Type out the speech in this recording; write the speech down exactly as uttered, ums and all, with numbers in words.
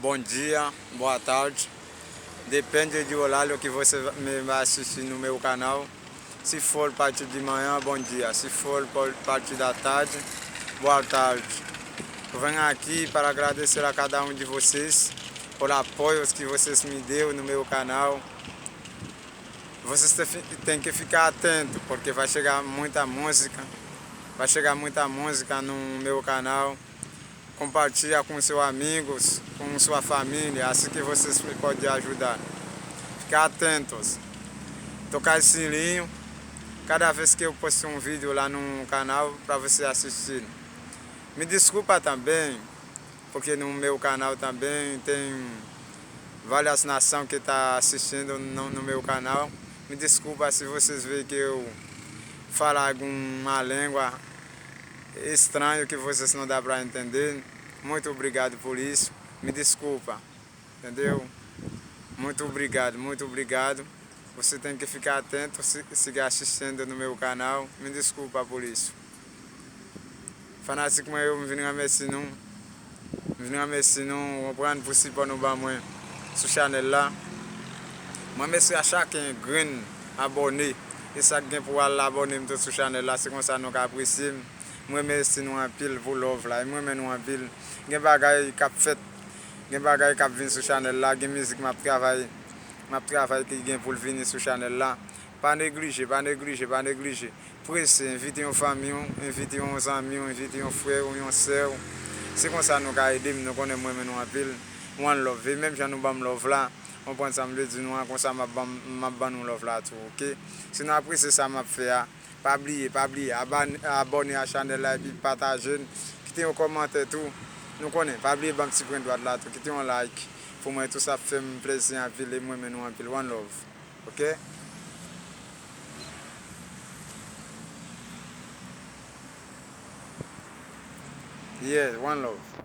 Bom dia, boa tarde. Depende de horário que você me vai assistir no meu canal. Se for parte de manhã, bom dia. Se for por parte da tarde, boa tarde. Eu venho aqui para agradecer a cada um de vocês por apoios que vocês me deu no meu canal. Vocês te- têm que ficar atento, porque vai chegar muita música, vai chegar muita música no meu canal. Compartilha com seus amigos, com sua família, assim que vocês podem ajudar. Ficar atentos. Tocar sininho cada vez que eu posto um vídeo lá no canal para você assistir. Me desculpa também, porque no meu canal também tem várias nações que tá assistindo no, no meu canal. Me desculpa se vocês veem que eu falo alguma língua estranho que vocês não dá para entender. Muito obrigado por isso. Me desculpa, entendeu? Muito obrigado, muito obrigado. Você tem que ficar atento, se, se assistindo no meu canal. Me desculpa por isso. Fanatik mwen yo, m vin remèsye nou. M vin remèsye nou, w konprann, pou sipò nou ban mwen sou chanèl la. Mwen remèsye a chaken grenn abòne. E sa k gen pou al abòne m tou sou chanèl la, se konsa nou ka apresye m. M remèsye nou anpil pou love la, e m renmen nou anpil. Gen bagay k ap fèt, gen bagay k ap vin sou chanèl la, gen mizik m ap travay, m ap travay ki gen pou l vini sou chanèl la. Pa neglije, pa neglije, pa neglije. Prese, envite yon fanmi w, envite yon zanmi w, envite yon frè w, yon sè w. Se konsa nou ka ede m, nou konnen m renmen nou anpil. One love, e menm jan nou ban m love la, w konprann sa m vle di nou an, konsa m ap ban, m ap ban nou love la tou, oke? Si nou apresye sa m ap fè a, pa bliye, pa bliye, aban- abòne a chanèl la epi pataje l, kite yon kòmantè tou. Nou konnen, pa bliye ban m ti pwen dwat la tou, kite yon like pou mwen tou, sa ap fè m plezi anpil e m renmen nou anpil. One love. Ok? Yeah, one love.